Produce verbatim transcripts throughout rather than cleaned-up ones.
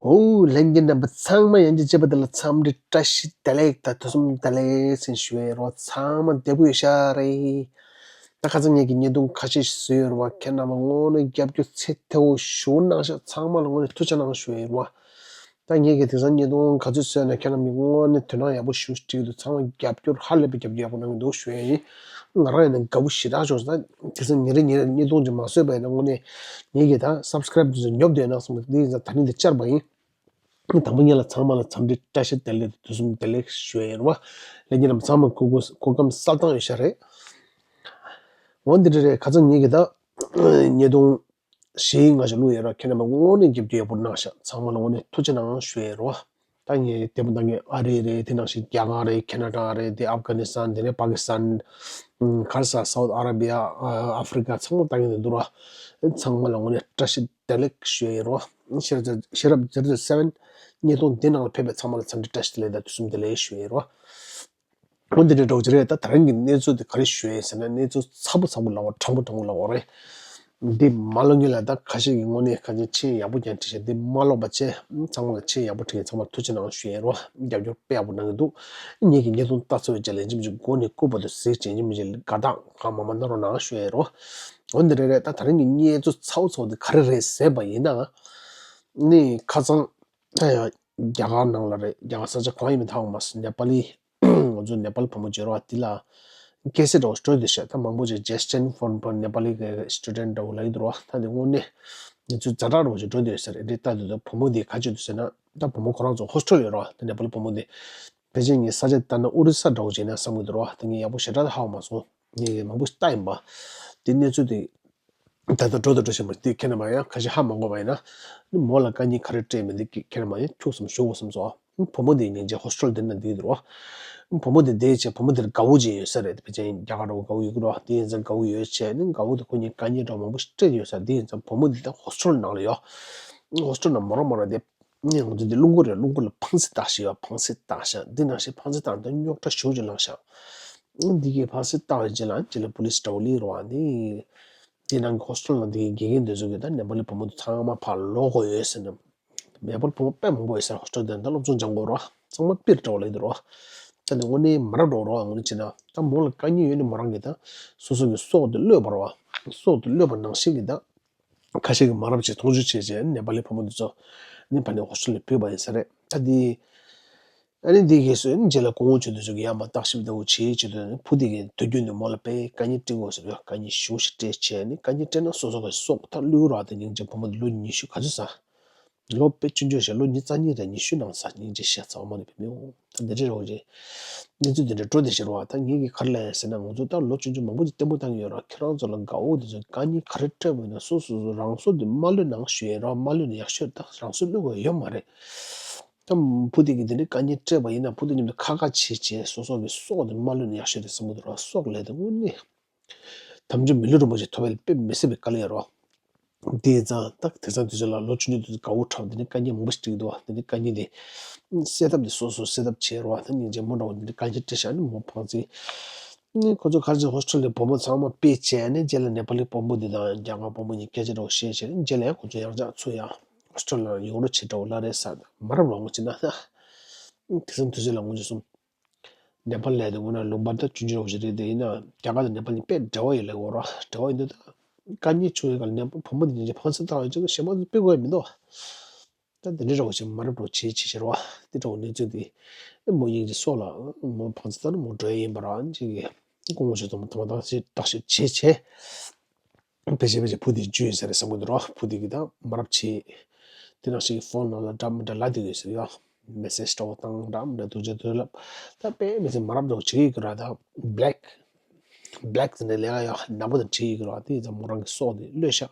ཨོ། ལྷན་རྒྱས་རྣམ་པ་ཚང་མ་ཡང་བསྐྱར་མཇལ་བ་དེ་ལ་འཚམས་འདྲི་བཀྲ་ཤིས་བདེ་ལེགས་དང་དུས་གསུམ་བདེ་ལེགས་ཟེར་ཞུ་ཡས་རོགས། ཚང་མ་བདེ་པོ་ཡོད་ཤག་རེད། ད་ཁ་སང་ངེད་ཀྱི་བརྙན་ཐུང་ཁ་ཤས་ཤིག་བཟོས་ཡོད་རེད་བ། ཁྱེད་རྣམ་པ་དངོས་གནས་རྒྱབ་སྐྱོར་ཚད་མཐོ་བོ་ཞུ་གནང་ཤག། ཚང་མ་ལ་དངོས་གནས་ཐུགས་རྗེ་གནང་ཞུ་ཡས་རེད་བ། ད་ངེད་ཀྱིས་དེང་སང་བརྙན་ཐུང་ག་ཚོད་བཟོས་ན་ཁྱེད་རྣམ་པས་དངོས་གནས་དོ་སྣང་ཡག་པོ་ཞེ་པོ་ཅིག་བྱེད་ཀྱི་འདུག། ཚང་མ་རྒྱབ་སྐྱོར་ཧ་ལས་པའི་རྒྱབ་སྐྱོར་ཡག་པོ་གནང་གི་འདུག་ཞུ་ཡས་ཡིན། ང་རང་ཡིན་ན་དགའ་པོ་ཞེ་དྲག་བྱུང་སོང་། ད་དེང་སང་ཉིན་རེ་ཉིན་རེ་བརྙན་ཐུང་ཅིག་མ་བཟོས་པ་ཡིན་ན་དངོས་གནས་ངེད་ཀྱིས་ད་སབ་སི་ཀེ་རེབ་དེ་ཚོ་ཉོབ་བསྡད་ཡོད་ན་བསམ་གི་འདུག། དེ་ཡིན་ཙང་ད་རིང་འདི་བཅར་བ་ཡིན། དང་པོ་ཉིད་ལ་ཚང་མ་ལ་འཚམས་འདྲི་བཀྲ་ཤིས་བདེ་ལེགས་དང་དུས་གསུམ་བདེ་ལེགས་ཞུ་ཡས་ཡིན་རེད་བ། ལྷན་རྒྱས་རྣམས་ཚང་མ་སྐུ་སྐུ་སྐུ་ཁམས་བཟང་ཐང་ཡོད་ཤག་རེད། འོ་འདི་འདྲ་རེད། ཁ་སང་ངེད་ཀྱིས་ད་བརྙན་ཐུང་བཞི་ལྔ་ཞིག་བླུགས་ཡོད་ར། ཁྱེད་རྣམ་པ་དངོས་གནས་རྒྱབ་སྐྱོར་ཡག་པོ་གནང་ཤག། ཚང་མ་ལ་དངོས་གནས་ཐུགས་རྗེ་གནང་ཞུ་ཡས་རེད་བ། ད་ངས་དེ་མོ་ད་ངས་ཨ་རི་རེད། དེ་ནང་བཞིན་རྒྱ་གར་རེད། ཁེ་ན་ཌ་རེད། དེ་ཨབ་གྷ་ནི་སི་ཐན། དེ་ནས་པ་ཀི་སི་ཐན། ག་རེ་ཟ། སའུ་ཐི་ཨ་ར་བི་ཡ། ཨ་ཧྥི་རི་ཀ་ཚང་མ་ལ་ལྟ་གི་འདུག་ར། ཚང་མ་ལ་དངོས་གནས་བཀྲ་ཤིས་བདེ་ལེགས་ཞུ་ཡས་ཡིན་ར། ཤེས་རབ་ཤེས་རབ་ཛི་རོ་ཛི་རོ་སེ་བེན་བརྙན་ཐུང་འདི་ནང་ལ་ཕེབས་པའི་ཚང་མ་ལ་འཚམས་འདྲི་བཀྲ་ཤིས་བདེ་ལེགས་དང་དུས་གསུམ་བདེ་ལེགས་ཞུ་ཡས་ཡིན་ར། འོ་འདི་འདྲའི་འདྲ་བོ་ཅིག་རེད། ད་ད་རིང་གི་གནས་ཚུལ་དེ་ག་རེ་ཞུ་ཡས་ཟེར་ན། གནས་ཚུལ་ཚ་པོ་ཚ་པོ་ལབ་དགོས། དྲང་པོ་དྲང་པོ་ལབ་དགོས་རེད། འདི་མ་ཀློག་སྔོན་ལ་ད་ཁ་ཤས་ཀྱིས་དངོས་གནས་ཁ་ཆེ་མཆན་ཡག་པོ་རྐྱང་བྲིས་ཤག། འདི་མ་ཀློག་པ་བྱས། ཚང་མ་ལ་མཆན་ཡག་པོ་བྲིས་མཁན་ཚང་མ་ལ་ཐུགས་རྗེ་གནང་ཞུ་ཡས་རོ། རྒྱབ་སྐྱོར་དཔེ་ཡག་པོ་གནང་གི་འདུག། ངེད་ཀྱི་བརྙན་ཐུང་ལྟ་ཚར་བའི་རྗེས་ལ་ཡིན་གཅིག་མིན་གཅིག་མགོ་ནས་རྐུབ་བར་དུ་གཟིགས་བྱས། ཡིན་གཅིག་མིན་གཅིག་དགའ་རྟགས་གང་མང་མང་གནང་རོགས་གནང་ཞུ་ཡས་རོ། འོ་འདི་རེད་རེད། ད་ད་རིང་གི་གནས་ཚུལ་ཚ་པོ་ཚ་པོ་དེ་ག་རེ་རེད་ཟེར་བ་ཡིན་ན། ནི་ཁ་སང་ད་ཡང་རྒྱ་གར་ནང་ལ་རེད། རྒྱ་གར་ས་ཆ་གང་ཡིན་མིན་ཧ་གོ་མ་སོང་། ནེ་པ་ལི། ང་ཚོ་ནེ་པལ་བུ་མོ་བརྗོད་རོགས་དེ་ལ་སྐད་ཆ་འདྲ་བོ་འགྲོ་བསྡད་ཤག། ད་མང་པོ་ཅིག་Justin for Nepali student འདྲ་བོ་ལབ་ཀྱི་འདུག་རོགས། ད་དེ་དངོས་གནས་ང་ཚོས་ཛ་དྲག་འདྲ་བོ་ཅིག་འགྲོ་བསྡད་ཡོད་ས་རེད། འདི་ལྟ་དུས་ད་བུ་མོ་དེ་ག་བྱེད་འདུག་ཟེར་ན། ད་བུ་མོ་ཁོ་རང་ཚོ་ཧོ་སི་ཊེལ་ཡོད་རོགས། ད་ནེ་པལ་བུ་མོ་དེ་ཕལ་ཆེར་ངས་ས་ཆ་ལྟ་ན་ཨོ་རི་ས་འདྲ་བོ་ཅིག་ཡིན་ན་བསམ་གྱི་འདུག་རོགས། ད་ངས་ཡག་པོ་ཞེ་དྲག་ཧ་གོ་མ་སོང་། ངས་མང་པོ་ཞིག་ལྟ་ཡིན་པ། དེ་གནས་ཚུལ་དེ། ད་ལྟ་འགྲོ་དང་འགྲོ་བཞིན་པ་འདི་ཁྱེད་རྣམ་པ་ཡང་ཁ་ཤས་ཧ་མ་གོ་བ་ཡིན་ན། མོ་ལ་དཀའ་ངལ་ག་རེ་འཕྲད་མིན་འདི་ཁྱེད་རྣམ་པ་ཡང་ཁྱུག་ཙམ་ཞུ་དགོས་བསམ་སོང་། བུ་མོ་འདི་སྙིང་རྗེ་ཧོ་སི་ཊེལ་འདི་ན་བསྡད་འདུག་རོ། བུ་མོ་འདི་བསྡད་བྱས་བུ་མོ་འདིར་དགའ་བོ་ཅིག་ཡོད་ས་རེད། དེ་ཕལ་ཆེར་རྒྱ་གར་འདྲ་བོ་དགའ་བོ་ཡོད་ཀྱི་རོ། དེ་ཡིན་ཙང་དགའ་བོ་ཡོད་བྱས་ནི་དགའ་བོ་དེ་ཁོ་གཉིས་དཀའ་ངལ་འདྲ་བོ་མང་པོ་ཞིག་འཕྲད་ཡོད་ས། དེ་ཡིན་ཙང་བུ་མོ་འདི་ད་ཧོ་སི་ཊེལ་ནང་ལ་ཡོད། ནི་ང་ཚོ་འདི་རླུང་འཁོར་རེད། རླུང་འཁོར་ལ་ཕངས་སེ་བཏགས་ཤག་ཡོད། ཕངས་སེ་བཏགས་ཤག། འདི་ནང་བཞིན་ཕངས་སེ་བཏགས་འདི་རྙོག་དྲ་ཞེ་པོ་ཅིག་ལངས་ཤག། འདི་གའི་ཕངས་སེ་བཏགས་པའི་རྗེས་ལ་རྗེས་ལ་པུ་ལིས་འདྲ་བོ་སླེབས་རོགས། འདི་དེ་ནང་གི་ཧོ་སི་ཊེལ་ནང་དེ་གའི་དགེ་རྒན་དེ་ཚོ་གིས་ད་ནེ་པ་ལི་བུ་མོ་དེ་ཚང་མ་ཕར་ལོག་དགོས་ཡོད་ཟེར་ནས། ནེ་པ་ལི་བུ་མོ་དཔེ་མང་པོ་ཡོད་ས་རེད། ཧོ་སི་ཊེལ་དེ་ད་སློབ་སྦྱོང་སྦྱང་དགོས་རོགས། ཚང་མ་པིར་འདྲ་བོ་སླེབས་འདུག་རོགས། ད་ནི་དངོས་གནས་མ་རབས་འདྲ་བོ་རོགས། དངོས་གནས་བྱས་ན་ད་མོ་ལ་དཀའ་ངལ་ཡོད་ནི་མོ་རང་གིས་ད་སོ་སོ་གི་སྲོག་དེ་བློས་པ་རོགས། སྲོག་དེ་བློས་པ་ནང་བཞིན་གྱི་ད། ཁ་ཤས་ཀྱིས་མ་རབས་ཅིག་མཐོང་ཆུང་བྱས་བྱས་ནེ་པ་ལི་བུ་མོ་འདི་ཚོ་ནི་ཕ་ནས་ཧོ་སི་ཊེལ་ལ་བུད་པ་ཡིན་ས་རེད། ད་འདི་ཨ་ནི་འདི་གས་སུ་ནི་རྗེས་ལ་སྐུ་ངོ་ཆེ་འདི་ཚོ་གིས་ཡར་མར་བརྟག་ཞིབ་ལྟ་བུ་བྱེད་བྱེད་དུས་ནི་བུ་དེ་གས་དུས་རྒྱུན་ནས་མོ་ལ་དཔེ་དཀའ་ངལ་སྤྲད་དགོས་ཟེར་ཡོད། དཀའ་ངལ་ཞེ་པོ་ཞིག་སྤྲད་བྱས་ནི་དཀའ་ངལ་སྤྲད་ན་སོ་སོ་གི་སྲོག་ད་བློས་རག་དེ་སྙིང་རྗེ་བུ་མོ་འདི་ལོ་ཉི་ཤུ་ག་ཚོད་ཟ། ལོ་དཔེ་ཆུང་ཆུང་ཞིག་ལོ་ཉི་ཤུ་རྩ་གཉིས་རེད། ཉི་ཤུ་ནང་ས་སྙིང་རྗེ་ཤ་ཚ་བ་མ་ནི་བུད་མེད་འོང་། ད་འདི་འདྲ་རེད་བ་ཅེ། གནས་ཚུལ་འདི་འདྲ་འགྲོ་བསྡད་ཤག་རེད་བ། ད་ངེད་ཀྱིས་ག་རེ་ལབ་ཡིན་ཟེར་ན། ང་ཚོ་ད་ལོ་ཆུང་ཆུང་མང་པོ་ཅིག་བརྟན་པོ་བཏང་གི་ཡོད་ར། ཁྱེད་རང་ཚོ་ལ་དགའ་བོ་དེ་ཚོ་དཀའ་ངལ་ག་རེ་འཕྲད་པ་ཡིན་ན་སོ་སོ་སོ་རང་སྲོག་དེ་མ་བློས་གནང་ཞུ་ཡིན་ར། མ་བློས་ན་ཡག་ཤོས་རེད། ད་རང་སྲོག་བློས་དགོས་ཡོད་མ་རེད། ད་བུ་དེ་གིས་དེ་འདྲའི་དཀའ་ངལ་འཕྲད་པ་ཡིན་ན་བུ་དེ་མཉམ་དུ་ཁ་ཁ་བྱེད་བྱས་སོ་སོ་གི་སྲོག་དེ་མ་བློས་ན་ཡག་ཤོས་རེད་བསམ་གྱི་འདུག་ར། སྲོག་ལས་དེ་དངོས་གནས། དམ་ཆོས་མི་ལུས་རིན་པོ་ཆེ་ཐོབ་ཡས་ལ་དཔེ་མི་སྲིད་པའི་དཀའ་ལས་ཡོད་རེད་བ། དེ་ཡིན་ཙང་ད་དེང་སང་དུས་ཚོད་ལ་ལོ་ཆུང་ཆུང་དུས་ཚོད་དགའ་བོ་འཁྲབ་དེ་ནི་དཀའ་ངལ་མང་པོ་ཞིག་འཕྲད་ཀྱི་འདུག་བ། དེ་ནི་དཀའ་ངལ་དེ་སེལ་ཐབས་དེ་སོ་སོས་སེལ་ཐབས་བྱེད་རོགས། ད་སྙིང་རྗེ་མོ་འདྲ་བོ་དེ་ནི་དཀའ་ངལ་འཕྲད་ཤག་ནི་མོ་ཕངས་ཚེ་ནི་ཁོ་ཚོ་ག་རེ་བྱས། ཧོ་སི་ཊེལ་ལ་བུ་མོ་ཚང་མ་ཕུད་བྱས་ནི་རྗེས་ལ་ནེ་པ་ལི་བུ་མོ་འདི་དང་རྒྱ་གར་བུ་མོ་གཉིས་སྐད་ཆ་འདྲ་བོ་བཤད་བྱས་ནི་རྗེས་ལ་ཡང་ཁོ་ཚོ་ཡང་བསྐྱར་ཚུར་ཡང་ཧོ་སི་ཊེལ་ནང་ཡོང་རོགས་བྱེད་འདྲ་བོ་ལབ་རེད་ཟེར། མ་རབས་རོགས་ངོ་ཅི་ན་ད་དེང་སང་དུས་ཚོད་ལ་ངོ་ཅི་གསུངས། ནེ་པ་ལི་ལབ་དུས་དངོས་གནས་ལུང་པ་ད་ཆུང་ཆུང་རོགས་ཞིག་རེད། དེ་ཡིན་ན་རྒྱ་གར་དང་ནེ་པ་ལི་དཔེ་འབྲེལ་བ་ཡོད་ལབ་དགོས་ར། འབྲེལ་བ་ཡོད་འདུག། ད་དཀའ་ངལ་བྱུང་ཡོད་ག་ལ་ནེ་པ་བུ་མོ་དེ་སྙིང་རྗེ་ཕངས་སེམས་བཏང་ཡོད་ཅིག་གཞན་མ་ཚོ་ཕུད་དགོས་ཡ་མི་འདུག། ད་དེ་འདྲའི་རོགས་ཞིག་མ་རབས་རོགས་བྱེད་བྱེད་བྱེད་རོགས། དེ་འདྲ་བོ་གནས་ཚུལ་དེ་ཨེ་མོ་སྙིང་རྗེ་སྲོག་ལ་མོ་ཕངས་སེམས་བཏང་ན་མོ་འགྲོ་ཡ་ཡིན་པ་རང་ཅིག་གི་སྐུ་ངོ་ཆེ་ཚང་མ་ཐོག་མ་བརྟག་ཞིབ་བརྟག་ཞིབ་བྱེད་བྱས། ཕལ་ཆེར་ཕལ་ཆེར་བུ་དེ་འཇུ་ཡིན་ས་རེད་བསམ་གྱི་འདུག་རོགས། བུ་དེ་གིས་ད་མ་རབས་བྱེད། དེ་ནང་བཞིན་ཕོན་ནང་ལ་འདྲ་མི་འདྲ་ལབ་བསྡད་ཡོད་ཟེར་ཡ། མེ་སེ་ཇི་འདྲ་བོ་བཏང་འདྲ་མི་འདྲ་འདུག་ཅེས་འདུག་ལབ། ད་དཔེ་མི་སྲིད་མ་རབས་འདྲ་བོ་བྱེད་ཀྱི་ར། ད་བྷི་ལེག་བྷི་ལེག་ཟེར་ནས་ལས་ཀ་ཡ་ནག་པོ་དང་བྲིས་ཡོད་ཀྱི་ར། དེ་ཡིན་ཙང་མོ་རང་གི་སྲོག་དེ་བློས་བཞག།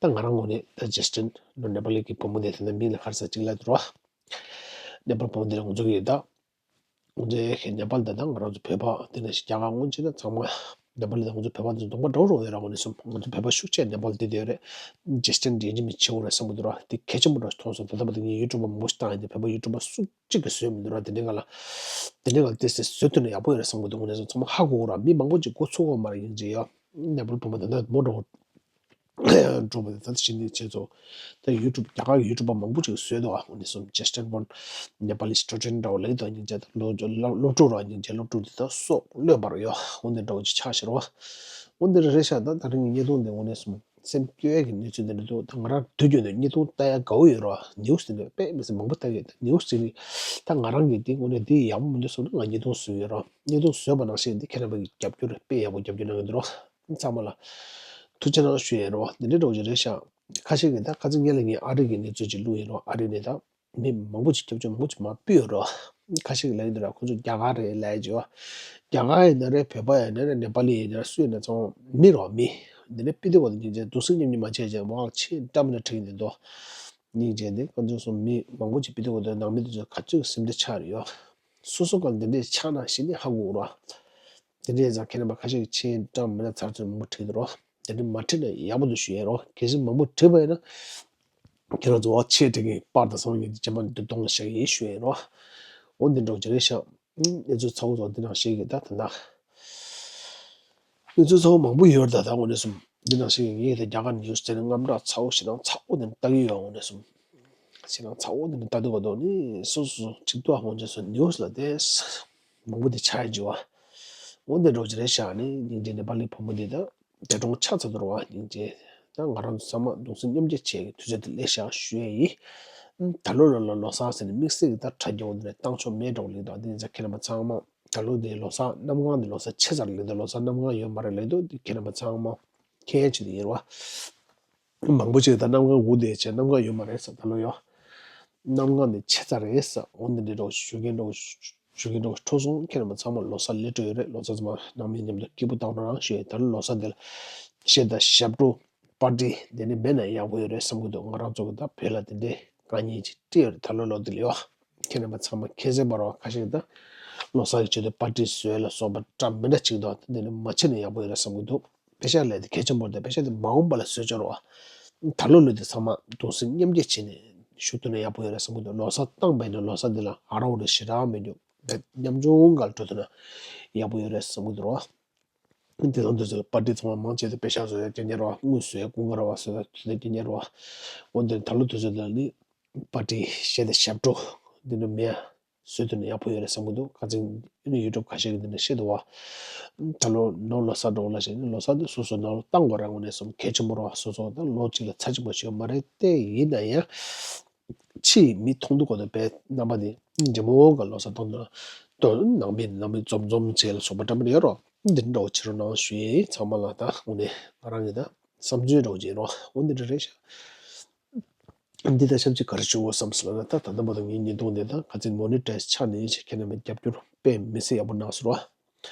ད་ང་རང་ངོས་ནས་ད་ཇེ་སི་ཊིན་ནོ་ནེ་པ་ལི་གི་བུ་མོ་དེ་དེ་འདྲ་མིན་ལ་ག་རེ་ཟ་ཅིག་ལབ་འདུག་ར། ནེ་པ་ལི་བུ་མོ་དེ་ལ་ང་ཚོ་གི་ད། ང་ཚོའི་ནེ་པ་ལ་ད་ལྟ་ང་རང་ཚོ་བོད་པ་དེ་ནང་བཞིན་རྒྱ་གར་སྔོན་ཆད་ན་ཚང་མ་ནེ་པ་ལ་ད་ང་ཚོ་བོད་པ་དེ་ཚོ་གདོང་པ་འདྲ་བོ་རེད་བ། ང་ཚོ་བོད་པ་ཤུགས་ཆེ་ནེ་པ་ལ་བསྡད་བསྡད་ཡོད་རེད། ཇེ་སི་ཊིན་འདྲ་ཡིན་གཅིག་མིན་གཅིག་ཡོད་རེད་བསམ་གྱི་འདུག་ར། དེ་གལ་ཆེན་པོ་འདྲ་ཞིག་མཐོང་སོང་། དེ་ལྟ་བུ་དེ་ངས་ཡུ་ཊུབ་པ་མང་པོ་ཞིག་བཏང་ཡིན། དེ་བོད་པ་ཡུ་ཊུབ་པ་སུ་གཅིག་གིས་བཟོས་མི་འདུག་ར། དེ་འདྲའི་སྒང་ལ་དེ་འདྲའི་སྒང་ལ་དེ་ཚོ་བཟོ་ཐུབ་ན་ཡག་པོ་ཡོད་རེད་བསམ་གྱི་འདུག། ང་ཚོ་ཚང་མ་ཧ་གོ་གི་ར། མི་མང་པོ་ཅིག་མགོ་ཚོས་ཀྱི་ཡོད་མ་རེད། ཡིན་གཅིག་ཡ་ནེ་པ་ལ་བུ་མོ་དེ་འདྲ་མོ་འདྲ་བོ། འགྲོ་བ་དེ་ད་གཞི་ནས་བྱས་ཚོ། ད་ཡུ་ཊུབ་རྒྱ་གར་གྱི་ཡུ་ཊུབ་པ་མང་པོ་ཅིག་བཟོས་འདུག་ཨ་ནི་སོམ་ཇེ་སི་ཊན་བོན་ནེ་པ་ལི་སི་ཊུ་ཌེན་ཊི་འདྲ་བོ་ལེགས་འདུག་སྙིང་རྗེ། ད་སློབ་སློབ་སློབ་ཕྲུག་ར་སྙིང་རྗེ། སློབ་ཕྲུག་འདི་ད་སྲོག་བློས་འབར་ཡོད། འོ་འདི་འདྲ་བོ་ཅིག་ཆགས་ཤར་བ། འོ་འདི་རེད་ཤག་ད་ད་རིང་གི་བརྙན་ཐུང་འདི་འོ་ནས་སོམ་སེམས་སྐྱོ་ཡ་གི་གནས་ཚུལ་འདི་འདྲ་འདུག་ད་ང་རང་དུས་རྒྱུན་དུ་བརྙན་ཐུང་ལྟ་ཡ་དགའ་བོ་ཡོད་ར། ནིའུ་སི་འདི་འདྲ་དཔེ་མི་སྲིད་མང་པོ་ལྟ་གི་ཡོད། ད་ནིའུ་སི་འདི་ད་ང་རང་གི་འདི་འོ་ནས་འདི་ཡག་པོ་མི་འདུག་བསམ་ན་ང་བརྙན་ཐུང་བཟོས་ཡོད་ར། བརྙན་ཐུང་བཟོས་པ་ནང་བཞིན་འདི་ཁྱེད་རྣམ་པ་གི་རྒྱབ་སྐྱོར་དཔེ་ཡག་པོ་རྒྱབ་སྐྱོར་གནང་གི་འདུག་ར། ཚང་མ་ལ་ཐུགས་རྗེ་གནང་ཞུ་ཡས་རོ། འདི་འདྲའི་འདྲ་བོ་ཅིག་རེད་ཤག་ཁ་ཤས་ཀྱིས་ད་ཁ་སང་ཉིན་ལ་ངས་ཨ་རི་གི་གནས་ཚུལ་ཅིག་བླུགས་ཡིན་རོ། ཨ་རི་ནས་ད་མི་མང་པོ་ཅིག་སྐྱབས་བཅོལ་མང་པོ་ཅིག་མར་ཕུད་ཡོད་རོ། ཁ་ཤས་ཀྱིས་ལབ་ཡིན་འདུག་ར། ཁོ་ཚོ་རྒྱ་གར་རེད་ལབ་ཡས་ཅིག་ཡོད། རྒྱ་གར་ཡིན་ན་རེད། བོད་པ་ཡིན་ན་རེད། ནེ་པ་ལི་ཡིན་ན་རེད། སུ་ཡིན་ན་ཚང་མ་མི་རོ། མི་འདི་ནས་སྤི་ཏི་གོ་ད་སྙིང་རྗེ་གདུང་སེམས་མཉམ་སྐྱེད་མ་བྱས་ཅིག་མོ་ཨག་ཆེ་འདྲ་མི་འདྲ་དྲན་གྱི་འདུག་སྙིང་རྗེ་འདི་ཁོ་ཚོ་སོང་མི་མང་པོ་ཅིག་སྤི་ཏི་གོ་ད་ནང་མི་དེ་ཚོ་ག་ཚོད་སེམས་ཁྲལ་ཆགས་རེད་ཡོད། སོ་སོ་ག་འདི་འདྲས་ཆགས་ན་ཞེས་ནི་ཧ་གོ་རོ། དེ་འདྲའི་ཡང་ཁྱེད་རྣམ་པ་ཁ་ཤས་ཀྱིས་མཆན་བཀྲམ་མི་ལ་ཚར་ཚུར་མང་པོ་བྲིས་འདུག་རོ། དེ་འདྲ་མ་བྲིས་ན་ཡག་པོ་འདུག་ཞུ་ཡས་རོ། གལ་སྲིད་མང་པོ་བྲིས་པ་ཡིན་ན་ཁྱེད་རང་ཚོ་བ་ཆེ་དྲན་གྱི་པར་དང་ཚང་མ་ཡིན་རྗེས་མ་འདི་གཏོང་བཞག་ཡིན་ཞུ་ཡས་རོ། འོ་འདི་འདྲ་བོ་ཅིག་རེད་ཤག་ཨུམ། ཨེ་ཚོ་ཚ་བོ་ཚོ་འདི་ནང་བཞིན་གྱི་ད་ད་ན། ཨེ་ཚོ་ཚ་བོ་མང་པོ་ཡོད་རེད་ད། ད་འོ་ནས་གསུམ་འདི་ནང་བཞིན་གྱི་ངས་ད་རྒྱ་གར་ནིའུ་སི་དེ་ནི་རྔམ་སྐྲག་ཚ་བོ་ཞེ་སྡང་ཚ་བོ་འདི་ནི་ལྟ་གི་ཡོད། འོ་ནས་གསུམ་ཞེ་སྡང་ཚ་བོ་འདི་ནི་ལྟ་དུས་ག་དོ་ནི་སོ་སོ་གཅིག་ཏུ་ཧོང་ཅེ་སོ་ནིའུ་སི་ལ་དེ། མང་པོ་དེ་ཆགས་ཡོད་ཅེས་པ། འོ་འདི་འདྲ་བོ་ཅིག་རེད་ཤག་ནི་སྙིང་རྗེ་ནེ་པ་ལི་བུ་མོ་འདི་ད་འདས་གྲོངས་ཆགས་ཚར་འདུག་ར་བ། སྙིང་རྗེ། ད་ང་རང་ཚོ་ཚང་མ་གདུང་སེམས་མཉམ་སྐྱེད་བྱེད་ཀྱི་དུས་ཚོད་དེ་སླེབས་ཤག་ཞུ་ཡས་ཡིན། ད་ལོ་ལ་ལ་ལོ་གསར་ཟེར་ནས་དམིགས་བསལ་གྱི་ད་དྲ་རྒྱ་འོ་འདི་ནས་བཏང་ཆོག་མེད་འགྲོ་ལེགས་འདུག་འདི་ནས་ཚ་ཁྱེད་རྣམ་པ་ཚང་མ་ད་ལོ་འདི་ལོ་གསར་གནམ་གང་འདི་ལོ་གསར་ཆེ་ཚར་ལེགས་འདུག་ལོ་གསར་གནམ་གང་ཡོད་མ་རེད་ལེགས་འདུག་འདི་ཁྱེད་རྣམ་པ་ཚང་མ་མཁྱེན་ཡས་ཆེད་དུ་ཡིན་ར་བ། མང་པོ་ཅིག་ད་གནམ་གང་འུ་དེ་བྱས་གནམ་གང་ཡོད་མ་རེད་ཟེར། ད་ལོ་ཡོ། གནམ་གང་དེ་ཆེ་ཚ་རེད་ཟེར། འོ་འདི་འདྲའི་འགྲོ་ཞུ་མཁན་འགྲོ་ཞུ་མཁན་འགྲོ་འཕྲོ་སོང་། ཁྱེད་རྣམ་པ་ཚང་མ་ལོ་གསར་སླེབས་འགྲོ་ཡོད་རེད། ལོ་གསར་ཚང་མ་ནང་མི་མཉམ་དུ་སྐྱིད་པོ་བཏང་རོགས་རང་ཞུ་ཡས། ད་ལོ་ལོ་གསར་འདི་ལ་གཞས་དང་ཞབས་བྲོ་པར་ཊི་འདི་ནི་མེད་ན་ཡག་པོ་ཡོད་རེད་བསམ་གི་འདུག་ང་རང་ཚོ་གི་ད་བོད་ལ་དེ་འདྲའི་དཀའ་ངལ་ཅིག་འཕྲད་ཡོད་རེད། ད་ལོ་ལོ་འདི་ལ་ཡོ། ཁྱེད་རྣམ་པ་ཚང་མ་ཁྱད་ཚད་པ་རོ། ཁ་ཤས་ད་ལོ་གསར་གྱི་ཆེད་དུ་པར་ཊི་བཟོས་ལ་སོགས་པ་འདྲ་མི་འདྲ་ཅིག་འདུག་འདི་ནི་མ་བྱས་ན་ཡག་པོ་ཡོད་རེད་བསམ་གི་འདུག་པེ་ཤ་ལས་དེ་གལ་ཆེན་པོ་རེད། པེ་ཤ་དེ་མ་འོངས་པ་ལ་བཟོས་ཆོག་རོགས། ད་ལོ་ལོ་དེ་ཚང་མ་གདུང་སེམས་མཉམ་སྐྱེད་བྱས་ནས་ཞུ་ཐུབ་ན་ཡག་པོ་ཡོད་རེད་བསམ་གི་འདུག་ལོ་གསར་བཏང་པ་ཡིན་ན་ལོ་གསར་འདི་ལ་ཧ་ར་ཧུ་རེ་ཞེ་དྲག་མེད་རྒྱུ་དེ་མཉམ་ཆུང་ག་ལ་འགྲོ་ཐུབ་ན་ཡག་པོ་ཡོད་རེད་བསམ་གི་འདུག་རོགས། དེ་དང་དུས་ཚོད་པར་ཊི་ཚང་མ་མང་ཆེ་དེ་པེ་ཤ་བཟོ་ཡ་སྐད་ཉེ་རོགས། དངུལ་བཟོ་ཡ་ཀུན་དགའ་ར་བ་བཟོ་ཡ་དུས་ཚོད་སྐད་ཉེ་རོགས། འོན་ཏེ་ད་ལོ་དུས་ཚོད་འདི་ལ་ནི་པར་ཊི་གཞས་དང་ཞབས་བྲོ་འདི་འདྲ་མེད་ཡ། བཟོས་ཐུབ་ན་ཡག་པོ་ཡོད་རེད་བསམ་གྱི་འདུག་ཁ་སང་ཨ་ནི་ཡུ་ཊུབ་ཁ་ཤས་ཀྱིས་འདི་འདྲ་བཤད་འདུག་བ། ད་ལོ་ནོར་ལོ་གསར་འགྲོ་ལ་ཞེས་ནི་ལོ་གསར་འདི་སོ་སོ་ནང་ལ་བཏང་དགོས་རེད། དངོས་གནས་སོམ་གལ་ཆེན་པོ་རེད་བ། སོ་སོ་ད་ལོ་གཅིག་ལ་ཚར་གཅིག་མ་ཞིག་ཡོད་མ་རེད་དེ། ཡིན་ན་ཡང་ཕྱིའི་མི་མཐོང་དུས་གོ་ད་བས་རྣམ་པ་འདི་འདྲེ་མོ་ག་ལོ་གསར་གཏོང་ན་དོན་ནང་མི་ནང་མི་འཛོམས་འཛོམས་བྱས་ལ་སོགས་པ་འདྲ་མི་འདྲ་ཡོད་རོགས། འདི་འདྲ་བོ་བྱེད་རོགས་གནང་ཞུ་ཡས་ཚང་མ་ལ། ད་དངོས་གནས་ང་རང་གི་ད་བསམ་ཚུལ་འདྲ་བོ་ཅིག་ཡིན་རོགས། འོ་འདི་འདྲ་རེད་ཤག་འདི་ད་ཆབས་ཅིག་ག་རེ་ཞུ་དགོས་བསམ་སོང་ལབ་ན། ད་ད་ལྟ་བར་དུ་ངའི་བརྙན་ཐུང་འདི་ད་ག་ཚོད་མོ་ནི་ཊའི་ཛི་ཆགས་ནས་ཡིན་ཞེས་ཁྱེད་རྣམ་པས་རྒྱབ་སྐྱོར་དཔེ་མི་སྲིད་ཡག་པོ་གནང་སོང་ར།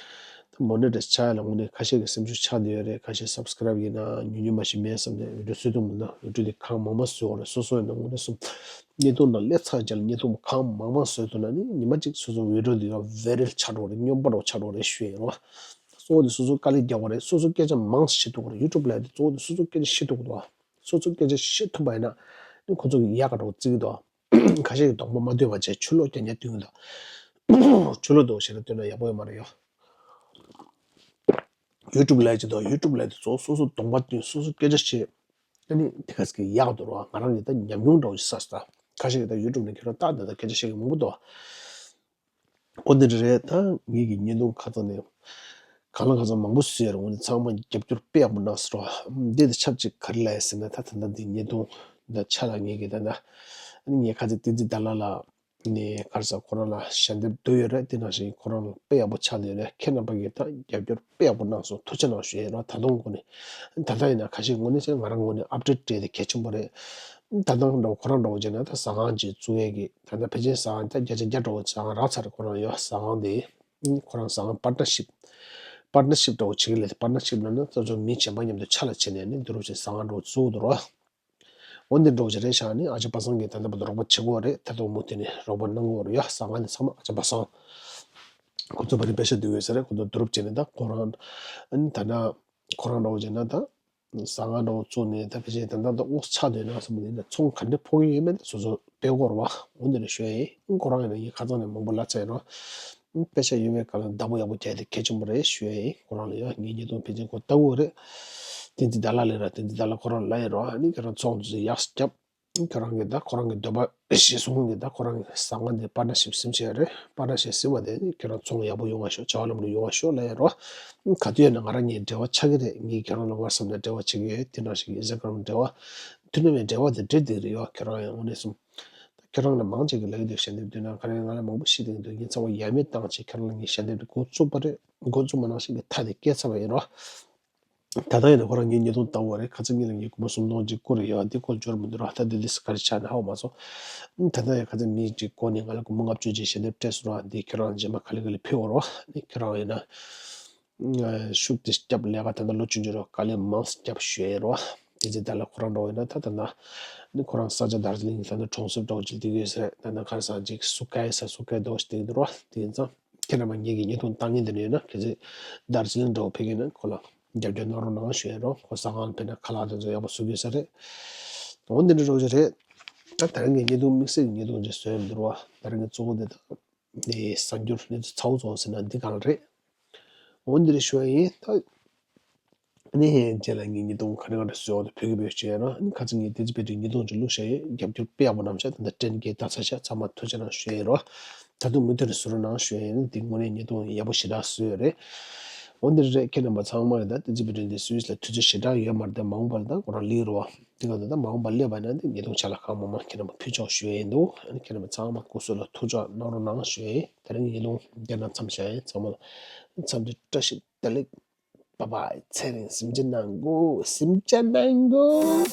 ད་མོ་ནི་ཊའི་ཛི་ཆགས་ཡ་ལ་དངོས་གནས་ཁ་ཤས་ཀྱི་སེམས་ཤུགས་ཆག་བསྡད་ཡོད་རེད། ཁ་ཤས་སབ་སི་ཀ་རའིབ་ཡིན་ན་ཉུང་ཉུང་མ་ཞིག་མེད་བསམ་ནས་བི་ཌིའོ་བཟོས་འདུག་མི་འདུག་བི་ཌིའོ་འདི་གང་མང་མང་བཟོས་ཡོད་རེད། སོ་སོ་ཡིན་ན་དངོས་གནས་སོམ་བརྙན་ཐུང་ནང་སླེབས་ཚར་རྗེས་ལ་བརྙན་ཐུང་གང་མང་མང་བཟོས་ཐུབ་ན་ནི་ཉི་མ་གཅིག་སོ་སོ་བི་ཌིའོ་འདི་ཡང་བྷའི་རལ་ཆགས་འགྲོ་རེད། སྨྱོན་པ་འདྲ་བོ་ཆགས་འགྲོ་རེད་ཞུ་ཡ་ཡིན་རོགས། གཙོ་བོ་དེ་སོ་སོ་དཀའ་ལས་རྒྱག་དགོས་རེད། སོ་སོ་སྐད་ཆ་མང་ཙམ་བཤད་ཐུབ་དགོས་རེད། ཡུ་ཊུབ་ལ་དེ་གཙོ་བོ་དེ་སོ་སོ་སྐད་ཆ་བཤད་ཐུབ་དགོས་རེད། སོ་སོ་སྐད་ཆ་བཤད་ཐུབ་པ་ཡིན་ན་ནི་ཁོ་ཚོ་གི་ཡག་ག་འགྲོ་བརྩི་གི་འདུག་ཁ་ཤས་ཀྱིས་གདོང་པ་མ་སྟོན་པ་བྱས་ཆུ་ལོག་རྐྱང་རྐྱང་སྟོན་གི་འདུག་ཆུ་ལོག་འདུག་ཞེ་དྲག་སྟོན་ན་ཡག་པོ་ཡོད་མ་རེད་ཡོ། ཡུ་ཊུབ་ལ་ཅི་འདུག་ཡུ་ཊུབ་ལ་དེ་གཙོ་བོ་སོ་སོ་གདོང་པ་སྟོན། སོ་སོ་སྐད་ཆ་བཤད། ཨ་ནི་དེ་ག་ཟིག་གི་ཡག་འདུག་རོགས། ང་རང་གི་ད་ཉམས་མྱོང་འདྲ་བོ་ཞིག་བསགས་སོང་། ཁ་ཤས་ཀྱིས་ད་ཡུ་ཊུབ་ནས་ཁྱེད་རང་ཏག་ཏག་ཏག་སྐད་ཆ་བཤད་མཁན་མང་པོ་འདུག་འོ་འདི་འདྲ་རེད། ད་ངེད་ཀྱི་བརྙན་ཐུང་ཁ་ཚང་ནས་གང་ལ་གང་འཚམ་མང་པོ་བཟོས་ཡོད་རེད། འོ་འདི་ཚང་མ་རྒྱབ་སྐྱོར་དཔེ་ཡག་པོ་གནང་སོང་ར། འདི་དང་ཆབས་ཅིག་ག་རེ་ལབ་ཡ་ཟེར་ན། ད་ད་ལྟ་འདི་བརྙན་ཐུང་འདི་ཆ་ལ་ངེད་ཀྱི་ད་ལྟ་ཨ་ནི་ངས་ཁ་ཚིག་བསྟན་འཛིན་ཏཱ་ལ་ལ་ནས་ག་རེ་ཟེར་ཁོ་རང་ལ་ཞལ་འདེབས་བསྡུས་ཡོད་རེད། དེ་ནང་བཞིན་ཁོ་རང་ལ་དཔེ་ཡག་པོ་ཆགས་བསྡད་ཡོད་རེད། ཁྱེད་རྣམ་པ་གིས་ད་རྒྱབ་སྐྱོར་དཔེ་ཡག་པོ་གནང་སོང་། ཐུགས་རྗེ་གནང་ཞུ་ཡ་ཡིན་ར། ད་དུང་དངོས་གནས་ད་ལྟ་ཡིན་ན་ཁ་ཤས་དངོས་གནས་བྱས་ན་ང་རང་ངོས་ནས་ཨབ་ཌེཊ་སྤྲད་དེ་གལ་ཆེན་པོ་རེད། ད་ལྟ་འདྲ་བོ་ཁོ་རང་འདྲ་བོ་བྱས་ན་ད་ཟ་ཁང་ཅིག་བཙུགས་ཡས་ཀྱི། ད་ལྟ་ཕལ་ཆེར་ཟ་ཁང་ད་བརྒྱ་ཆ་བརྒྱ་འདྲ་བོ་ཟ་ཁང་རག་ཚར་རེད། ཁོ་རང་ཡོད་ཟ་ཁང་དེ། ཁོ་རང་ཟ་ཁང་པར་ཊ་ནར་ཤིབ། པར་ཊ་ནར་ཤིབ་འདྲ་བོ་བྱེད་ཀྱི་ལས། པར་ཊ་ནར་ཤིབ་ལབ་ན་ད་ཚོ་མི་གཞན་པ་མཉམ་དུ་ཆ་ལ་བྱས་ནས་ནི་འདི་རུ་བྱས་ཟ་ཁང་འདྲ་བོ་བཙུགས་འདུག་རོ། འོ་འདི་འདྲ་བོ་ཅིག་རེད་ཤག་ནི་ཨ་ཅག་པ་སངས་ཀྱིས་ད་ལྟ་བར་དུ་རོགས་པ་བྱེད་ཀྱི་ཡོད་རེད། ད་དུང་མུ་མཐུད་ནས་རོགས་པ་གནང་གི་ཡོད་རེད་ཡ། ཟ་ཁང་ནི་ཚང་མ་ཨ་ཅག་པ་སངས། ཁོ་ཚོ་བར་དུ་པེ་ཤ་བསྡུས་ཡོད་ས་རེད། ཁོ་ཚོ་བསྡུ་རུབ་བྱས་ནས་ད་ཁོ་རང་ཨ་ནི་ད་ལྟ་ཁོ་རང་འདྲ་བོ་བྱས་ན་ད་ཟ་ཁང་འདྲ་བོ་བཙུགས་ནས་ད་ཕལ་ཆེར་ད་ལྟ་ད་ཨོ་ཆགས་སྡོད་ན་བསམ་པ་ཡིན་ན་ཚོང་ག་འདྲ་ཕོག་གི་ཡོད་མེད་ད་སོ་སོ་དཔེ་དགོས་རེད་བ། འོ་འདི་འདྲ་ཞུ་ཡ་ཡིན། ཁོ་རང་ཡིན་ན་ངས་ཁ་སང་ནས་མང་པོ་ལབ་ཚར་ཡིན་རོ། པེ་ཤ་ཡོད་པའི་སྐབས་ལ་བདག་པོ་ཡག་པོ་རྒྱག་དེ་གལ་ཆེན་པོ་རེད་ཞུ་ཡ་ཡིན། ཁོ་རང་ལ་ཡ་ངའི་བརྙན་ཐུང་ཕལ་ཆེར་ཁོ་ལྟ་གི་ཡོད་རེད། བསྟན་འཛིན་ཟླ་ལགས་ལབ་ར། བསྟན་འཛིན་ཟླ་ལགས་ཁོ་རང་ལབ་ཡ་རོ། ཨ་ནི་ཁྱེད་རང་ཚོང་ཚོས་ཡག་ཤོས་རྒྱབ། ཁྱེད་རང་གི་ད་ཁོ་རང་གི་འདོད་པ་གཞིར་བཟུང་གི་ད་ཁོ་རང་གི་ཟ་ཁང་དེ་པར་ཊི་ནར་ཤིབ་ཟིན་བྱས་རེད། པར་ཊི་ནར་ཤིབ་ཟིན་པ་དེ་ནི་ཁྱེད་རང་ཚོང་ཡག་པོ་ཡོང་བ་ཤོག་བྱ་བ་ལམ་འགྲོ་ཡོང་བ་ཤོག་ལབ་ཡ་རོ། ག་དུས་ཡིན་ན་ང་རང་གཉིས་འབྲེལ་བ་ཆགས་ཀྱི་རེད། ངས་ཁྱེད་རང་ལ་ཝ་ཊི་སེབ་ནས་འབྲེལ་བ་བྱེད་ཀྱི་ཡོད། དེ་ནང་བཞིན་ཨིན་སི་ཊ་གྷི་རམ་འབྲེལ་བ། དེ་ནང་བཞིན་འབྲེལ་བ་དེ་འབྲེལ་བསྡད་ཀྱི་རེད་ཡོ། ཁྱེད་རང་ཡང་དངོས་གནས་སོང་། ད་ཁྱེད་རང་ལ་མང་ཆེ་གིས་ལབ་ཀྱི་འདུག་ཞལ་འདེབས་འདོན་ན། ཁ་རེ་ང་ལ་མང་པོ་བཤད་བསྡད་ཀྱི་འདུག་ངས་ཚང་མ་ཡ་མེད་བཏང་བྱས་ཁྱེད་རང་ལ་ངས་ཞལ་འདེབས་དེ་འགོ་བཙུགས་པ་རེད། འགོ་བཙུགས་པ་ནང་བཞིན་གྱི་མཐའ་དེ་བསྐྱལ་ཚར་བ་ཡིན་རོ། ད་ལྟ་ཡིན་ན་ཁོ་རང་ངའི་བརྙན་ཐུང་ལྟ་བ་རེད། ཁ་སང་ཉིན་ལ་ངས་སྒོར་མོ་སུམ་སྟོང་ཅིག་བསྐུར་ཡོད། འདི་བསྐུར་འབྱོར་མི་འདུག་ར། ད་འདི་འདི་སུ་ག་རེ་ཆགས་ན་ཧ་གོ་མ་སོང་། ད་ལྟ་ཡང་ཁ་སང་མི་གཅིག་བསྐུར་ནས་ང་ལ་སྒོར་མོ་ལྔ་བཅུ་ཅིག་ཞལ་འདེབས་སྤྲད་སོང་ར། འདི་ཁྱེད་རང་རྗེས་མ་ག་ལེ་ག་ལེ་ཕེབས་རོགས། འདི་ཁྱེད་རང་ཡིན་ན་ཤུགས་དེ་རྒྱབ། ལས་ཀ་ད་ལྟ་ལོ་ཆུང་ཆུང་རོགས། དཀའ་ལས་མང་ཙམ་རྒྱབ་ཞུ་ཡ་ཡིན་རོགས། དེ་ཚེ་ད་ལ་ཁོ་རང་འགྲོ་ཡིན་ན་ད་ད་ལྟ་ནི་ཁོ་རང་ས་ཆ་དར་ཇི་ལིང་ད་ལྟ་གྲོང་གསེབ་འདྲ་བོ་ཅིག་བསྡད་ཀྱི་ཡོད་ས་རེད། ད་ལྟ་ག་རེ་ཟ་ཅིག་སུ་སྐད་ས་སུ་སྐད་འདྲ་བོ་ཞིག་བསྡད་ཀྱི་འདུག་རོགས། དེ་ཡིན་ཙང་ཁྱེད་རྣམ་པ་ངེད་ཀྱི་བརྙན་ཐུང་ལྟ་མཁན་དེ་འདྲ་ཡོད་ན། གལ་སྲིད་དར་ཇི་ལིང་འདྲ་བོ་ཕེབས་ཀྱི་ཡིན་ན་ཁོ་ལ་རྒྱབ་སྐྱོར་གནང་རོགས་གནང་ཞུ་ཡ་ཡིན་རོགས། ཁོ་ཟ་ཁང་ཕེབས་ན་ཁ་ལག་དེ་ཚོ་ཡག་པོ་བཟོ་གི་ཡོད་ས་རེད། འོ་འདི་འདྲ་འདྲ་བོ་ཅིག་རེད། ད་ད་རིང་གི་བརྙན་ཐུང་དམིགས་བསལ་གྱི་བརྙན་ཐུང་ཅིག་བཟོས་ཡོད་མི་འདུག་རོགས། ད་རིང་གི་གཙོ་བོ་འདི་དང་། ནས་གསར་འགྱུར་གནས་ཚུལ་ཚ་བོ་ཚ་བོ་ཟེར་ན་འདི་གང་རེད། འོ་འདི་རེད་ཞུ་ཡ་ཡིན། ད་ནི་རྗེས་ལ་ངས་བརྙན་ཐུང་ག་རེ་ག་རེ་བཟོས་འོ་དེ་བོད་སྐད་བེད་སྤྱོད་ཡ་རང་ནི་ཁ་ཚིག་ངས་བསྟན་འཛིན་དཔལ་སྒྲོན་བརྙན་ཐུང་ཅིག་བླུགས་བཞག་ཡོད། རྒྱབ་སྐྱོར་དཔེ་ཡག་པོ་གནང་ཤག་ད་ལྟ་ཊེན་ཀེ་ལྟ་ཚར་ཤག་ཚང་མ་ཐུགས་རྗེ་གནང་ཞུ་ཡ་ཡིན་རོ། ད་དུང་མུ་མཐུད་ནས་བཟོ་རོགས་གནང་ཞུ་ཡ་ཡིན། འདི་དངོས་གནས་བརྙན་ཐུང་ཡག་པོ་ཞེ་དྲག་བཟོས་ཡོད་རེད། འོ་འདི་རེད། ཁྱེད་རྣམ་པ་ཚང་མ་ལ་ད་བསྟན་འཛིན་དཔལ་སྒྲོན་འདི་བཟོས་ལ་ཐུགས་རྗེ་ཞེ་དྲག་ཡོད་མ་རེད། ད་མ་འོངས་པ་ལ་ད་ཁོ་རང་ལེགས་རོ། དེ་ག་ད་ལྟ་མ་འོངས་པ་སླེབས་པ་ན་འདི་བརྙན་ཐུང་ཆ་ལ་གང་མང་མང་ཁྱེད་རྣམ་པ་ཕུལ་ཆོག་ཞུ་ཡ་ཡིན་འདུག་ཨ་ནི་ཁྱེད་རྣམ་པ་ཚང་མ་སྐུ་གཟུགས་ལ་ཐུགས་ཅག་གནང་རོགས་གནང་ཞུ་ཡ་ཡིན། དེ་རིང་བརྙན་ཐུང་འདི་ན་མཚམས་བཞག་ཡིན། ཚང་མ་ལ་འཚམས་འདྲི་བཀྲ་ཤིས་བདེ་ལེགས། བྷའི་བྷའི། ཚེ་རིང་། གཟིམ་འཇག་གནང་དགོས། གཟིམ་འཇག་གནང་དགོས།